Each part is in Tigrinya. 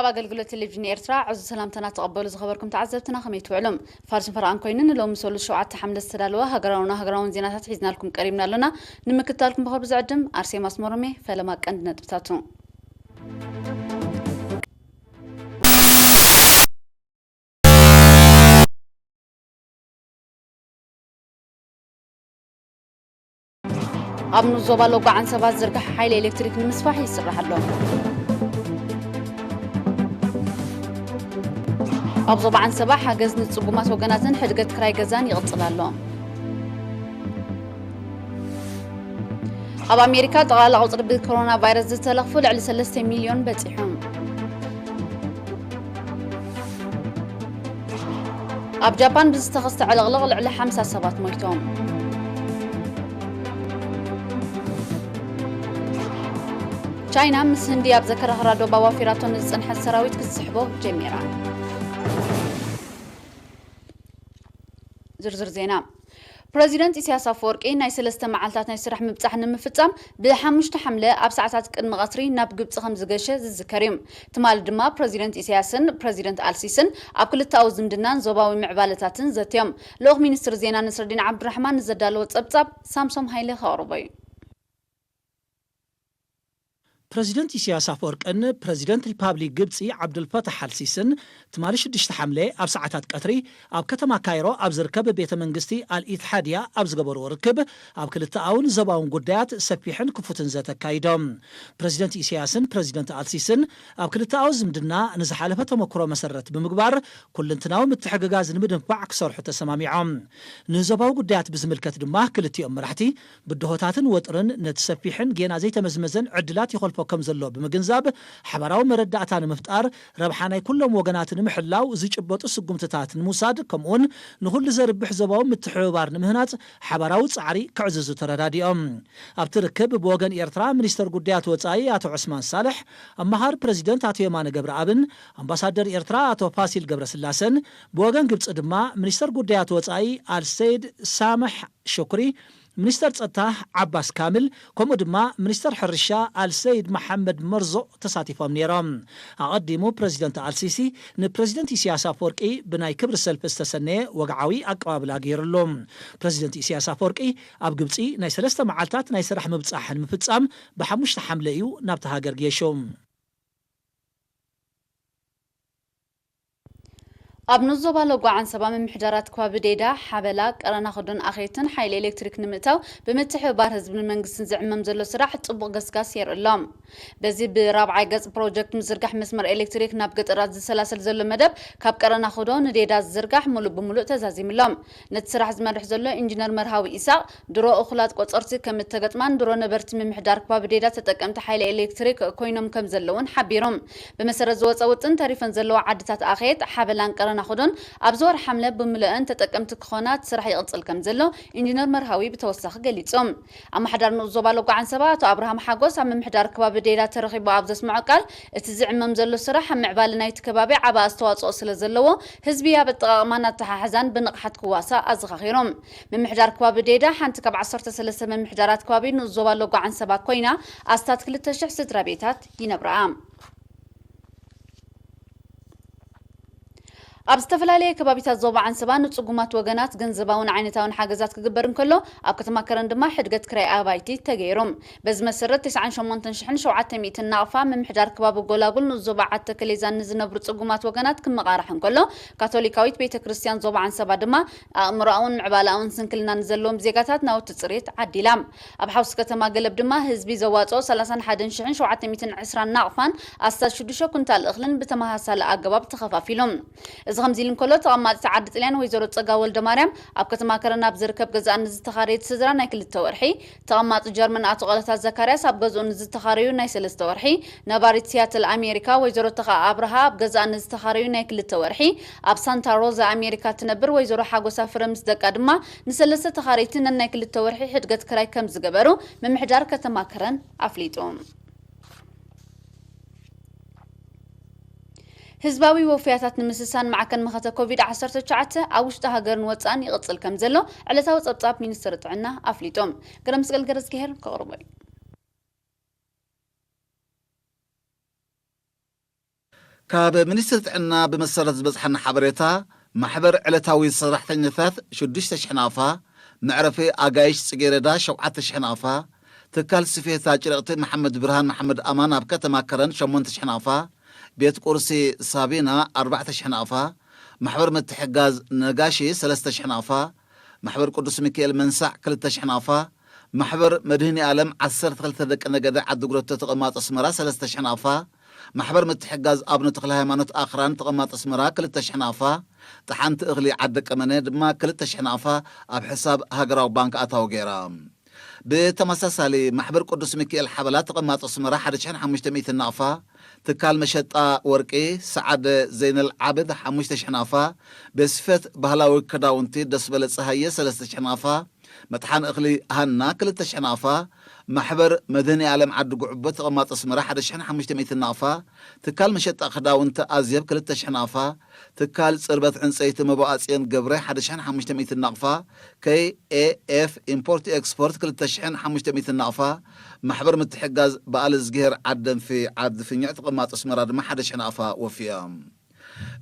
ኣብ ኣገልግሎት ቴሌቪዥን ኤርትራ ዕዙዝ ሰላምታና ተቐበሉ ዝኸበርኩም ተዓዘብትና፣ ከመይ ትውዕሉ? ፋርስ ፈርቓን ኮይኑ ንሎሚ ሰሉስ ሸውዓተ ሓምለ ዝተዳለወ ሃገራውን ሃገራውን ዜናታት ሒዝናልኩም ቀሪብና ኣሎና። ንምክትታልኩም ብኸብሪ ዝዕድም ኣርሴማ ኣስመሮም እየ። ፈለማ ቀንዲ ነጥብታቱ። ኣብ ንኡስ ዞባ ሎጎ ዓንሰባ ዝዝርጋሕ ሓይሊ ኤሌክትሪክ ንምስፋሕ ይስራሕ ኣሎ። ኣብ ዞባ ዓንሰባ ሓገዝ ንጽጉማት ወገናትን ሕድገት ክራይ ገዛን ይቕጽል ኣሎ። ኣብ ኣሜሪካ ጠቕላላ ቁጽሪ ብኮሮና ቫይረስ ዝተለኽፉ ልዕሊ ሰለስተ ሚልዮን በጺሑ። ኣብ ጃፓን ብዝተኸስተ ዕልቕልቕ ልዕሊ ሓምሳ ሰባት ሞይቶም። ቻይና ምስ ህንዲ ኣብ ዘከራኽራ ዶብ ኣዋፊራቶ ንዝጸንሐት ሰራዊት ክትስሕቦ ጀሚራ። ዝርዝር ዜና። ፕረዚደንት ኢሳያስ ኣፈወርቂ ናይ ሰለስተ መዓልታት ናይ ስራሕ ምብጻሕ ንምፍጻም ብሓሙሽተ ሓምለ ኣብ ሰዓታት ቅድሚ ቀትሪ ናብ ግብጺ ከም ዝገሸ ዝዝከር እዩ። ትማሊ ድማ ፕረዚደንት ኢሳያስን ፕረዚደንት ኣልሲስን ኣብ ክልተኣዊ ዝምድናን ዞባዊ ምዕባለታትን ዘትዮም። ልኡኽ ሚኒስትር ዜና ነስረዲን ዓብዱራሕማን ንዘዳለዎ ጸብጻብ ሳምሶም ሃይለ ከቕርቦ እዩ። ፕረዚደንት ኢሳያስ ኣፈወርቅን ፕረዚደንት ሪፓብሊክ ግብጺ ዓብዱልፈታሕ ኣልሲስን ትማሊ ሽዱሽተ ሓምለ ኣብ ሰዓታት ቀትሪ ኣብ ከተማ ካይሮ ኣብ ዝርከብ ቤተ መንግስቲ ኣልኢትሓድያ ኣብ ዝገበርዎ ርክብ፣ ኣብ ክልተኣውን ዞባውን ጉዳያት ሰፊሕን ክፉትን ዘተ ኣካይዶም። ፕረዚደንት ኢሳያስን ፕረዚደንት ኣልሲስን ኣብ ክልተኣዊ ዝምድና ንዝሓለፈ ተመክሮ መሰረት ብምግባር፣ ኩለንትናዊ ምትሕግጋዝ ንምድንፋዕ ክሰርሑ ተሰማሚዖም። ንዞባዊ ጉዳያት ብዝምልከት ድማ፣ ክልቲኦም መራሕቲ ብድሆታትን ወጥርን ነቲ ሰፊሕን ጌና ዘይተመዝመዘን ዕድላት ይኾልፎ ከም ዘሎ ብምግንዛብ፣ ሓባራዊ መረዳእታ ንምፍጣር፣ ረብሓ ናይ ኩሎም ወገናት ንምሕላው ዝጭበጡ ስጉምትታት ንምውሳድ፣ ከምኡውን ንኹሉ ዘርብሕ ዞባዊ ምትሕብባር ንምህናጽ ሓባራዊ ጻዕሪ ከዕዝዙ ተረዳዲኦም። ኣብቲ ርክብ ብወገን ኤርትራ ሚኒስተር ጉዳያት ወጻኢ ኣቶ ዑስማን ሳልሕ፣ ኣማኻሪ ፕረዚደንት ኣቶ የማነ ገብረኣብን ኣምባሳደር ኤርትራ ኣቶ ፋሲል ገብረስላሰን፣ ብወገን ግብጺ ድማ ሚኒስተር ጉዳያት ወጻኢ ኣልሰይድ ሳምሕ ሹክሪ፣ ሚኒስተር ጸጥታ ዓባስ ካምል፣ ከምኡ ድማ ሚኒስተር ሕርሻ ኣልሰይድ መሓመድ መርዞቕ ተሳቲፎም ነይሮም። ኣቐዲሙ ፕረዚደንት ኣልሲሲ ንፕረዚደንት ኢሳያስ ኣፈወርቂ ብናይ ክብሪ ሰልፊ ዝተሰነየ ወግዓዊ ኣቀባብላ ገይሩሉ። ፕረዚደንት ኢሳያስ ኣፈወርቂ ኣብ ግብጺ ናይ ሰለስተ መዓልታት ናይ ስራሕ ምብጻሕ ንምፍጻም ብሓሙሽተ ሓምለ እዩ ናብቲ ሃገር ገይሹ። ኣብ ንኡስ ዞባ ሎጎ ዓንሰባ ምምሕዳራት ከባቢ ዴዳ፣ ሓበላ፣ ቀረናኹዶን ኣኼትን ሓይሊ ኤሌክትሪክ ንምእታው ብምትሕብባር ህዝብን መንግስትን ዝዕመም ዘሎ ስራሕ ጽቡቕ ገስጋስ የርኢ ኣሎ። በዚ ብራብዓይ ገጽ ፕሮጀክት ምዝርጋሕ መስመር ኤሌክትሪክ ናብ ገጠራት ዝሰላሰል ዘሎ መደብ ካብ ቀረናኹዶ ንዴዳ ዝዝርጋሕ ሙሉእ ብሙሉእ ተዛዚሙ ኣሎ። ነቲ ስራሕ ዝመርሕ ዘሎ ኢንጂነር መርሃዊ ኢሳቕ፣ ድሮ እኹላት ቆጸርቲ ከም እተገጥማን ድሮ ነበርቲ ምምሕዳር ከባቢ ዴዳ ተጠቀምቲ ሓይሊ ኤሌክትሪክ ኮይኖም ከም ዘለውን ሓቢሩ። ብመሰረት ዝወጸ ውጥን፣ ተሪፈን ዘለዋ ዓድታት ኣኼት፣ ሓበላን ቀረናኹዶን ኣብዚ ወርሒ ሓምለ ብምልእን ተጠቀምቲ ክኾና እቲ ስራሕ ይቕጽል ከም ዘሎ ኢንጂነር መርሃዊ ብተወሳኺ ገሊጹ። ኣመሓዳሪ ንኡስ ዞባ ሎጎ ዓንሰባ ኣቶ ኣብርሃም ሓጎስ ኣብ ምምሕዳር ከባቢ ዴዳ ተረኺቡ ኣብ ዘስምዖ ቃል፣ እቲ ዝዕመም ዘሎ ስራሕ ኣብ ምዕባለ ናይቲ ከባቢ ዓቢ ኣስተዋጽኦ ስለ ዘለዎ፣ ህዝቢ ኣብ ኣጠቓቕማን ኣተሓሕዛን ብንቕሓት ክዋሳእ ኣዘኻኺሩ። ምምሕዳር ከባቢ ዴዳ ሓንቲ ካብ ዓሰርተ ሰለስተ ምምሕዳራት ከባቢ ንኡስ ዞባ ሎጎ ዓንሰባ ኮይና፣ ኣስታት ክልተ ሽሕ ስድራ ቤታት ይነብርኣ። ኣብ ዝተፈላለየ ከባቢታት ዞባ ዓንሰባ ንጽጉማት ወገናት ገንዘባውን ዓይነታውን ሓገዛት ክግበር እንከሎ፣ ኣብ ከተማ ከረን ድማ ሕድገት ክራይ ኣባይቲ ተገይሩ። በዚ መሰረት፣ ተስዓን ሸሞንተን ሽሕን ሸውዓተ ሚእትን ናቕፋ ምምሕዳር ከባቢ ጎላጉል ንኡስ ዞባ ዓዲ ተከሌዛን ንዝነብሩ ጽጉማት ወገናት ክመቓራሕ እንከሎ፣ ካቶሊካዊት ቤተ ክርስቲያን ዞባ ዓንሰባ ድማ ኣእምሮኣውን ምዕባለኣውን ስንክልና ንዘለዎም ዜጋታት ናውቲ ጽሬት ዓዲላ። ኣብ ሓውሲ ከተማ ገለብ ድማ ህዝቢ ዘዋጽኦ ሰላሳን ሓደን ሽሕን ሸውዓተ ሚእትን ዕስራን ናቕፋን ኣስታት ሽዱሽተ ኩንታል እኽልን ብተመሳሳሊ ኣገባብ ተኸፋፊሉ። እዚ ከምዚ ኢሉ እንከሎ፣ ተቐማጢት ዓዲ ጥልያን ወይዘሮ ጸጋ ወልደማርያም ኣብ ከተማ ከረን ኣብ ዝርከብ ገዛኣ ንዝተኻረየት ስድራ ናይ ክልተ ወርሒ፣ ተቐማጢ ጀርመን ኣቶ ቐለታ ዘካርያስ ኣብ ገዝኡ ንዝተኻረዩ ናይ ሰለስተ ወርሒ፣ ነባሪት ሲያትል ኣሜሪካ ወይዘሮ ተኸኣ ኣብርሃ ኣብ ገዛኣ ንዝተኻረዩ ናይ ክልተ ወርሒ፣ ኣብ ሳንታ ሮዛ ኣሜሪካ ትነብር ወይዘሮ ሓጎስ ኣፍረ ምስ ደቃ ድማ ንሰለስተ ተኻረይቲ ነናይ ክልተ ወርሒ ሕድገት ክራይ ከም ዝገበሩ ምምሕዳር ከተማ ከረን ኣፍሊጡ። ህዝባዊ ወፍያታት ንምስሳን ማዕከን መኸተ ኮቪድ ዓሰርተ ትሽዓተ ኣብ ውሽጢ ሃገርን ወጻእን ይቕጽል ከም ዘሎ ዕለታዊ ጸብጻብ ሚኒስትሪ ጥዕና ኣፍሊጡ። ገረመስቀል ገረዝግሄር ከቕርቦ እዩ። ካብ ሚኒስትሪ ጥዕና ብመሰረት ዝበጽሓና ሓበሬታ፣ ማሕበር ዕለታዊ ሰራሕተኛታት ሽዱሽተ ሽሕ ናቕፋ፣ መዕረፊ ኣጋይሽ ጽጌረዳ ሸውዓተ ሽሕ ናቕፋ፣ ትካል ስፌታ ጭርቕቲ መሓመድ ብርሃን መሓመድ ኣማን ኣብ ከተማ ከረን ሸሞንተ ሽሕ ናቕፋ፣ ቤት ቁርሲ ሳቢና ኣርባዕተ ሽሕ ናቕፋ፣ ማሕበር ምትሕጋዝ ነጋሺ ሰለስተ ሽሕ ናቕፋ፣ ማሕበር ቅዱስ ሚካኤል መንሳዕ ክልተ ሽሕ ናቕፋ፣ ማሕበር መድህኒ ዓለም ዓሰርተ ክልተ ደቂ ነገደ ዓዲ ጉረቶ ተቐማጦ ኣስመራ ሰለስተ ሽሕ ናቕፋ፣ ማሕበር ምትሕጋዝ ኣቡነ ተክለ ሃይማኖት ኣኽራን ተቐማጦ ኣስመራ ክልተ ሽሕ ናቕፋ፣ ጠሓንቲ እኽሊ ዓዲ ቀመነ ድማ ክልተ ሽሕ ናቕፋ ኣብ ሕሳብ ሃገራዊ ባንክ ኣታዊ ገይራ። ብተመሳሳሊ፣ ማሕበር ቅዱስ ሚካኤል ሓበላ ተቐማጦ ኣስመራ ሓደ ሽሕን ሓሙሽተ ሚእትን ናቕፋ፣ ትካል መሸጣ ወርቂ ሰዓደ ዘይነል ዓብድ ሓሙሽተ ሽሕ ናቕፋ፣ ቤት ስፌት ባህላዊ ክዳውንቲ ደስ በለ ጸሃየ ሰለስተ ሽሕ ናቕፋ፣ መጥሓን እኽሊ ሃና ክልተ ሽሕ ናቕፋ፣ ማሕበር መድህኒ ዓለም ዓዲ ጉዕቦ ተቐማጦ ኣስመራ ሓደ ሽሕን ሓሙሽተ ሚእትን ናቕፋ፣ ትካል መሸጣ ክዳውንቲ ኣዜብ ክልተ ሽሕ ናቕፋ፣ ትካል ጽርበት ዕንጸይቲ መባኣጽዮን ገብረ ሓደ ሽሕን ሓሙሽተ ሚእትን ናቕፋ፣ ከይ ኤ ኤፍ ኢምፖርት ኤክስፖርት ክልተ ሽሕን ሓሙሽተ ሚእትን ናቕፋ፣ ማሕበር ምትሕጋዝ በዓል እዝግሄር ዓደንፊ ዓዲ ፍኛዕ ተቐማጦ ኣስመራ ድማ ሓደ ሽሕ ናቕፋ ወፊዮም።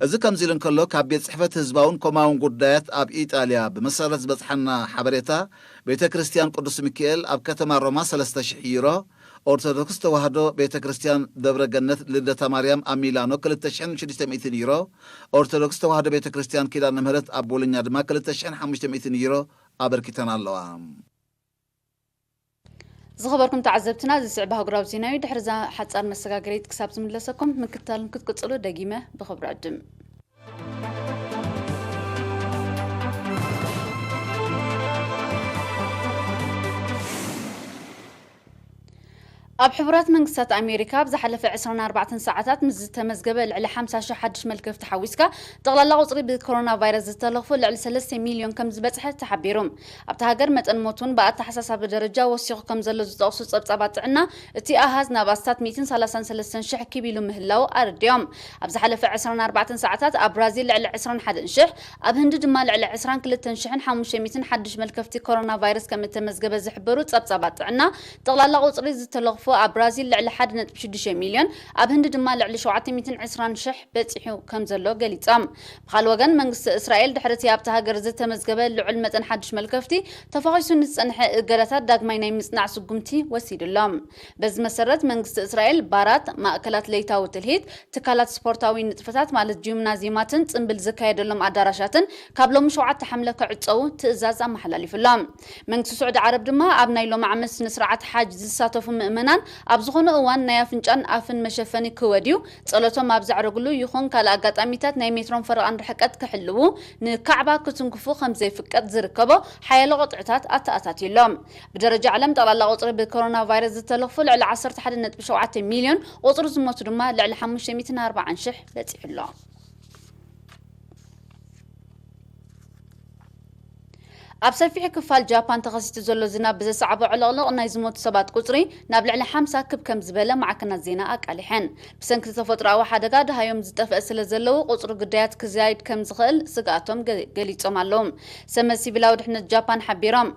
እዚ ከምዚ ኢሉ እንከሎ፣ ካብ ቤት ጽሕፈት ህዝባውን ኮማውን ጉዳያት ኣብ ኢጣልያ ብመሰረት ዝበጽሓና ሓበሬታ፣ ቤተ ክርስቲያን ቅዱስ ሚካኤል ኣብ ከተማ ሮማ ሰለስተ ሽሕ ዩሮ፣ ኦርቶዶክስ ተዋህዶ ቤተ ክርስቲያን ደብረ ገነት ልደታ ማርያም ኣብ ሚላኖ ክልተ ሽሕን ሽዱሽተ ሚእትን ዩሮ፣ ኦርቶዶክስ ተዋህዶ ቤተ ክርስቲያን ኪዳነ ምህረት ኣብ ቦሎኛ ድማ ክልተ ሽሕን ሓሙሽተ ሚእትን ዩሮ ኣበርኪተን ኣለዋ። ዝኸበርኩም ተዓዘብትና፣ ዝስዕብ ኣህጉራዊ ዜና እዩ። ድሕሪ እዛ ሓጻር መሰጋገሪት ክሳብ ዝምለሰኩም ምክትታል ክትቅጽሉ ደጊመ ብኽብሪ ዕድም። ኣብ ሕቡራት መንግስታት ኣሜሪካ ኣብ ዝሓለፈ ዕስራን ኣርባዕተን ሰዓታት ምስ ዝተመዝገበ ልዕሊ ሓምሳ ሽሕ ሓድሽ መልከፍቲ ሓዊስካ፣ ጠቕላላ ቁጽሪ ብኮሮና ቫይረስ ዝተለኽፉ ልዕሊ ሰለስተ ሚልዮን ከም ዝበጽሐ ተሓቢሩ። ኣብታ ሃገር መጠን ሞት እውን ብኣተሓሳሳቢ ደረጃ ወሲኹ ከም ዘሎ ዝጠቕሱ ጸብጻባት ጥዕና፣ እቲ ኣሃዝ ናብ ኣስታት ሚእትን ሰላሳን ሰለስተን ሽሕ ክብ ኢሉ ምህላው ኣረዲኦም። ኣብ ዝሓለፈ ዕስራን ኣርባዕተን ሰዓታት ኣብ ብራዚል ልዕሊ ዕስራን ሓደን ሽሕ፣ ኣብ ህንዲ ድማ ልዕሊ ዕስራን ክልተን ሽሕን ሓሙሽተ ሚእትን ሓድሽ መልከፍቲ ኮሮና ቫይረስ ከም እተመዝገበ ዝሕብሩ ጸብጻባት ጥዕና፣ ጠቕላላ ቁጽሪ ዝተለኽፉ ኣብ ብራዚል ልዕሊ ሓደ ነጥቢ ሽዱሽተ ሚልዮን፣ ኣብ ህንዲ ድማ ልዕሊ ሸውዓተ ሚእትን ዕስራን ሽሕ በጺሑ ከም ዘሎ ገሊጾም። ብኻልእ ወገን፣ መንግስቲ እስራኤል ድሕሪ እቲ ኣብታ ሃገር ዝተመዝገበ ልዑል መጠን ሓድሽ መልከፍቲ ተፋኺሱ ንዝጸንሐ እገዳታት ዳግማይ ናይ ምጽናዕ ስጉምቲ ወሲዱ ኣሎ። በዚ መሰረት፣ መንግስቲ እስራኤል ባራት፣ ማእከላት ለይታዊ ትልሂት፣ ትካላት ስፖርታዊ ንጥፈታት ማለት ጂምናዝየማትን ጽምብል ዝካየደሎም ኣዳራሻትን ካብ ሎሚ ሸውዓተ ሓምለ ክዕጸዉ ትእዛዝ ኣመሓላሊፉ ኣሎ። መንግስቲ ስዑዲ ዓረብ ድማ ኣብ ናይ ሎሚ ዓመት ስነ ስርዓት ሓጅ ዝሳተፉ ምእመናን ኣብ ዝኾነ እዋን ናይ ኣፍንጫን ኣፍን መሸፈኒ ክወድዩ፣ ጸሎቶም ኣብ ዘዕርግሉ ይኹን ካልእ ኣጋጣሚታት ናይ ሜትሮን ፈረቓን ርሕቀት ክሕልዉ፣ ንካዕባ ክትንክፉ ከም ዘይፍቀድ ዝርከቦ ሓያሎ ቅጥዕታት ኣተኣታትዩ ኣሎ። ብደረጃ ዓለም ጠቕላላ ቁጽሪ ብኮሮና ቫይረስ ዝተለኽፉ ልዕሊ ዓሰርተ ሓደ ነጥቢ ሸውዓተ ሚልዮን፣ ቁጽሪ ዝሞቱ ድማ ልዕሊ ሓሙሽተ ሚእትን ኣርባዓን ሽሕ በጺሑ ኣሎ። ኣብ ሰፊሕ ክፋል ጃፓን ተኸሲቱ ዘሎ ዝናብ ብዘስዓቦ ዕልቕልቕ ናይ ዝሞቱ ሰባት ቁጽሪ ናብ ልዕሊ ሓምሳ ክብ ከም ዝበለ ማዕከናት ዜና ኣቃሊሐን። ብሰንኪ ተፈጥሮኣዊ ሓደጋ ደሃዮም ዝጠፍአ ስለ ዘለዉ፣ ቁጽሪ ግዳያት ክዛይድ ከም ዝኽእል ስግኣቶም ገ-፣ ገሊጾም ኣለዉ። ሰመዝ ሲቪላዊ ድሕነት ጃፓን ሓቢሮም።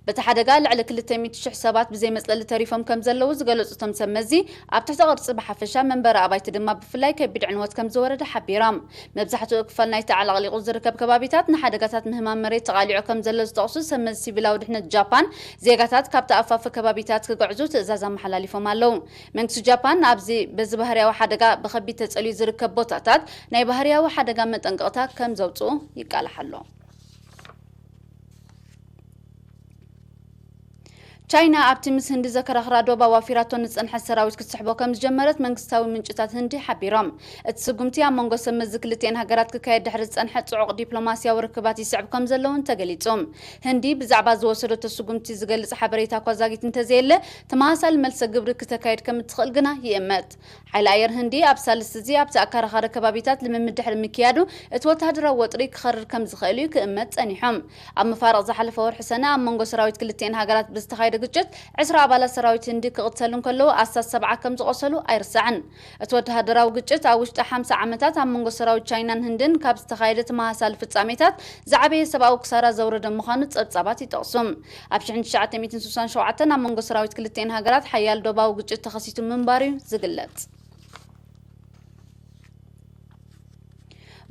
በቲ ሓደጋ ልዕሊ ክልተ ሚእቲ ሽሕ ሰባት ብዘይ መጽለሊ ተሪፎም ከም ዘለዉ ዝገለጹ እቶም ሰብ መዚ፣ ኣብ ትሕቲ ቅርጺ ብሓፈሻ፣ መንበሪ ኣባይቲ ድማ ብፍላይ ከቢድ ዕንወት ከም ዝወረደ ሓቢሮም። መብዛሕትኡ ክፋል ናይቲ ዓለቕሊቑ ዝርከብ ከባቢታት ንሓደጋታት ምህማም መሬት ተቓሊዑ ከም ዘሎ ዝጠቕሱ ሰብ መዚ ሲቪላዊ ድሕነት ጃፓን፣ ዜጋታት ካብቲ ኣፋፊ ከባቢታት ክግዕዙ ትእዛዝ ኣመሓላሊፎም ኣለዉ። መንግስቲ ጃፓን ኣብዚ በዚ ባህርያዊ ሓደጋ ብኸቢድ ተጸልዩ ዝርከብ ቦታታት ናይ ባህርያዊ ሓደጋ መጠንቀቕታ ከም ዘውጽኡ ይቃላሕ ኣሎ። ቻይና ኣብቲ ምስ ህንዲ ዘከራኽራ ዶብ ኣዋፊራቶ ንዝጸንሐት ሰራዊት ክትስሕቦ ከም ዝጀመረት መንግስታዊ ምንጭታት ህንዲ ሓቢሮም። እቲ ስጉምቲ ኣብ መንጎ ሰብ መዚ ክልቲኤን ሃገራት ክካየድ ድሕሪ ዝጸንሐ ጽዑቕ ዲፕሎማስያዊ ርክባት ይስዕብ ከም ዘለውን ተገሊጹ። ህንዲ ብዛዕባ ዝወሰደቶ ስጉምቲ ዝገልጽ ሓበሬታ እኳ ዛጊት እንተዘየለ፣ ተመሳሳሊ መልሰ ግብሪ ክተካየድ ከም እትኽእል ግና ይእመት። ሓይሊ ኣየር ህንዲ ኣብ ሳልስቲ እዚ ኣብቲ ኣከራኻሪ ከባቢታት ልምምድ ድሕሪ ምክያዱ፣ እቲ ወተሃደራዊ ወጥሪ ክኸርር ከም ዝኽእል እዩ ክእመት ጸኒሑ። ኣብ መፋርቕ ዝሓለፈ ወርሒ ሰነ ኣብ መንጎ ሰራዊት ክልቲኤን ሃገራት ብዝተኻየደ ግጭት ዕስራ ኣባላት ሰራዊት ህንዲ ክቕተሉ እንከለዉ፣ ኣስታት ሰብዓ ከም ዝቖሰሉ ኣይርሳዕን። እቲ ወተሃደራዊ ግጭት ኣብ ውሽጢ ሓምሳ ዓመታት ኣብ መንጎ ሰራዊት ቻይናን ህንድን ካብ ዝተኻየደ ተመሳሳሊ ፍጻሜታት ዝዓበየ ሰብኣዊ ክሳራ ዘውረደ ምዃኑ ጸብጻባት ይጠቕሱ። ኣብ ሽሕን ትሽዓተ ሚእትን ስሳን ሸውዓተን ኣብ መንጎ ሰራዊት ክልቲኤን ሃገራት ሓያል ዶባዊ ግጭት ተኸሲቱ ምንባሩ እዩ ዝግለጽ።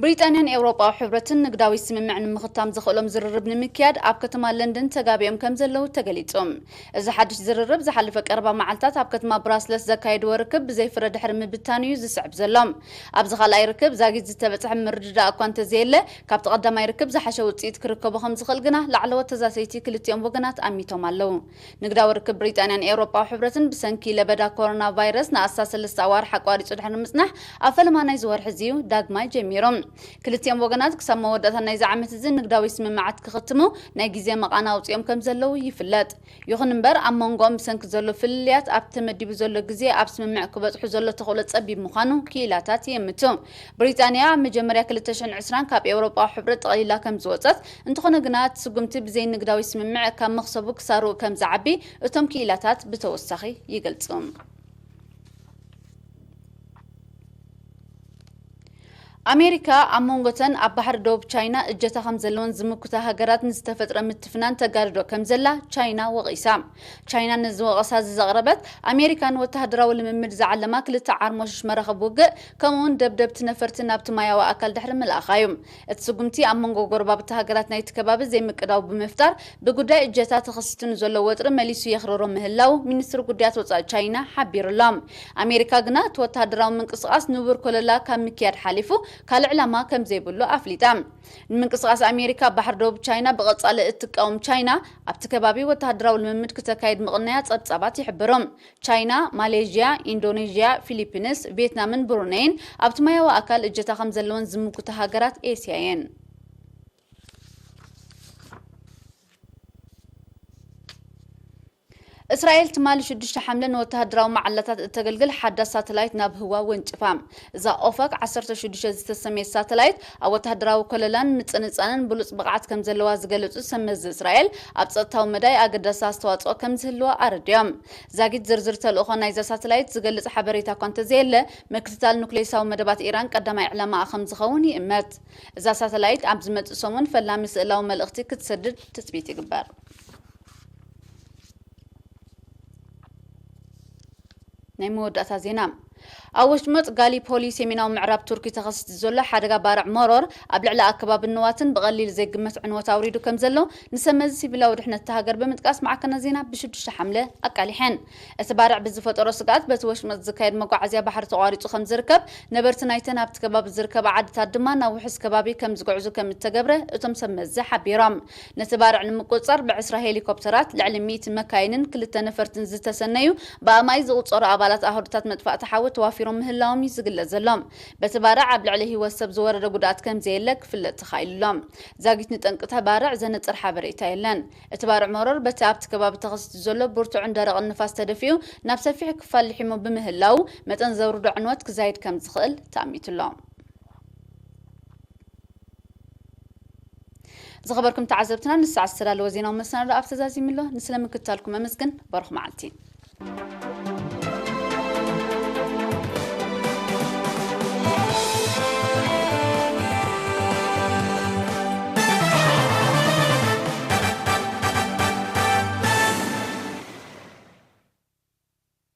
ብሪጣንያን ኤውሮጳዊ ሕብረትን ንግዳዊ ስምምዕ ንምኽታም ዘኽእሎም ዝርርብ ንምክያድ ኣብ ከተማ ለንደን ተጋቢኦም ከም ዘለዉ ተገሊጹ። እዚ ሓድሽ ዝርርብ ዝሓለፈ ቀረባ መዓልታት ኣብ ከተማ ብራስለስ ዘካየድዎ ርክብ ብዘይፍረ ድሕሪ ምብታኑ እዩ ዝስዕብ ዘሎ። ኣብዚ ካልኣይ ርክብ ዛጊት ዝተበጽሐ ምርድዳእ እኳ እንተዘየለ፣ ካብቲ ቀዳማይ ርክብ ዝሓሸ ውጽኢት ክርከቦ ከም ዝኽእል ግና ላዕለዎት ተዛተይቲ ክልቲኦም ወገናት ኣሚቶም ኣለዉ። ንግዳዊ ርክብ ብሪጣንያን ኤውሮጳዊ ሕብረትን ብሰንኪ ለበዳ ኮሮና ቫይረስ ንኣስታት ሰለስተ ኣዋርሕ ኣቋሪጹ ድሕሪ ምጽናሕ፣ ኣብ ፈለማ ናይዚ ወርሒ እዚ እዩ ዳግማይ ጀሚሩ። ክልቲኦም ወገናት ክሳብ መወዳእታ ናይዚ ዓመት እዚ ንግዳዊ ስምምዓት ክኽትሙ ናይ ግዜ መቓን ኣውጺኦም ከም ዘለዉ ይፍለጥ። ይኹን እምበር፣ ኣብ መንጎኦም ብሰንኪ ዘሎ ፍልልያት ኣብቲ ተመዲቡ ዘሎ ግዜ ኣብ ስምምዕ ክበጽሑ ዘሎ ተኽእሎ ጸቢብ ምዃኑ ክኢላታት ይእምቱ። ብሪጣንያ ኣብ መጀመርያ ክልተ ሽሕን ዕስራን ካብ ኤውሮጳዊ ሕብረት ጠቕሊላ ከም ዝወጸት፣ እንተኾነ ግና እቲ ስጉምቲ ብዘይ ንግዳዊ ስምምዕ ካብ መኽሰቡ ክሳርኡ ከም ዝዓቢ እቶም ክኢላታት ብተወሳኺ ይገልጹ። ኣሜሪካ ኣብ መንጎተን ኣብ ባሕሪ ደቡብ ቻይና እጀታ ከም ዘለወን ዝምክታ ሃገራት ንዝተፈጥረ ምትፍናን ተጋድዶ ከም ዘላ ቻይና ወቒሳ። ቻይና ነዚ ወቐሳ እዚ ዘቕረበት፣ ኣሜሪካ ንወተሃደራዊ ልምምድ ዝዓለማ ክልተ ዓርሞሽሽ መራኽብ ውግእ፣ ከምኡውን ደብደብቲ ነፈርቲ ናብቲ ማያዊ ኣካል ድሕሪ ምልኣኻ እዩ። እቲ ስጉምቲ ኣብ መንጎ ጎረባብቲ ሃገራት ናይቲ ከባቢ ዘይምቅዳው ብምፍጣር፣ ብጉዳይ እጀታ ተኸሲቱ ንዘሎ ወጥሪ መሊሱ የኽርሮ ምህላው ሚኒስትሪ ጉዳያት ወጻኢ ቻይና ሓቢሩ ኣሎ። ኣሜሪካ ግና እቲ ወተሃደራዊ ምንቅስቓስ ንቡር ኮለላ ካብ ምክያድ ሓሊፉ ካልእ ዕላማ ከም ዘይብሉ ኣፍሊጣ። ንምንቅስቓስ ኣሜሪካ ኣብ ባሕሪ ደቡብ ቻይና ብቐጻሊ እትቃወም ቻይና፣ ኣብቲ ከባቢ ወተሃደራዊ ልምምድ ክተካይድ ምቕናያ ጸብጻባት ይሕብሩ። ቻይና፣ ማሌዥያ፣ ኢንዶኔዥያ፣ ፊሊፒንስ፣ ቪየትናምን ብሩነይን ኣብቲ ማያዊ ኣካል እጀታ ከም ዘለወን ዝምጉታ ሃገራት ኤስያ እየን። እስራኤል ትማሊ ሽዱሽተ ሓምለ ንወተሃደራዊ መዓላታት እተገልግል ሓዳስ ሳተላይት ናብ ህዋ ወንጭፋ። እዛ ኦፋክ ዓሰርተ ሽዱሽተ ዝተሰመየት ሳተላይት ኣብ ወተሃደራዊ ኮለላን ምጽንጻንን ብሉጽ ብቕዓት ከም ዘለዋ ዝገለጹ ሰመዚ እስራኤል፣ ኣብ ጸጥታዊ መዳይ ኣገዳሲ ኣስተዋጽኦ ከም ዝህልዋ ኣረድዮም። ዛጊት ዝርዝር ተልእኾ ናይዛ ሳተላይት ዝገልጽ ሓበሬታ እኳ እንተዘየለ፣ ምክትታል ኑክሌሳዊ መደባት ኢራን ቀዳማይ ዕላማኣ ከም ዝኸውን ይእመት። እዛ ሳተላይት ኣብ ዝመጽእ ሰሙን ፈላሚ ስእላዊ መልእኽቲ ክትሰድድ ትጽቢት ይግበር። ናይ መወዳእታ ዜና። ኣብ ወሽመጥ ጋሊፖሊ ሰሜናዊ ምዕራብ ቱርኪ ተኸሲቱ ዘሎ ሓደጋ ባርዕ መሮር ኣብ ልዕሊ ኣከባቢ ንዋትን ብቐሊል ዘይግመት ዕንወት ኣውሪዱ ከም ዘሎ ንሰመዚ ሲቪላዊ ድሕነት እታ ሃገር ብምጥቃስ ማዕከናት ዜና ብሽዱሽተ ሓምለ ኣቃሊሐን። እቲ ባርዕ ብዝፈጠሮ ስግኣት በቲ ወሽመጥ ዝካየድ መጓዓዝያ ባሕሪ ተቋሪጹ ከም ዝርከብ፣ ነበርቲ ናይተን ኣብቲ ከባቢ ዝርከባ ዓድታት ድማ ናብ ውሑስ ከባቢ ከም ዝጉዕዙ ከም እተገብረ እቶም ሰብ መዚ ሓቢሮም። ነቲ ባርዕ ንምቁጽጻር ብዕስራ ሄሊኮፕተራት፣ ልዕሊ ሚእቲ መካይንን ክልተ ነፈርትን ዝተሰነዩ ብኣማኢት ዝቑጸሩ ኣባላት ኣህዱታት መጥፋእቲ ሓዊ ተዋፊሮም ምህላዎም እዩ ዝግለጽ ዘሎ። በቲ ባርዕ ኣብ ልዕሊ ህይወት ሰብ ዝወረደ ጉድኣት ከም ዘየለ ክፍለጥ ተኻኢሉ ኣሎ። ዛጊት ንጠንቅታ ባርዕ ዘነጽር ሓበሬታ የለን። እቲ ባርዕ መሮር በቲ ኣብቲ ከባቢ ተኸሲቱ ዘሎ ብርቱዕን ደረቕን ንፋስ ተደፊኡ ናብ ሰፊሕ ክፋል ልሒሙ ብምህላው መጠን ዘውርዶ ዕንወት ክዛይድ ከም ዝኽእል ተኣሚቱ ኣሎ። ዝኸበርኩም ተዓዘብትና፣ ንሰዓት ዝተዳለወ ዜናዊ መሰናዶ ኣብ ተዛዚሙ ኣሎ። ንስለ ምክትታልኩም ኣመስግን። በርኹ መዓልቲ።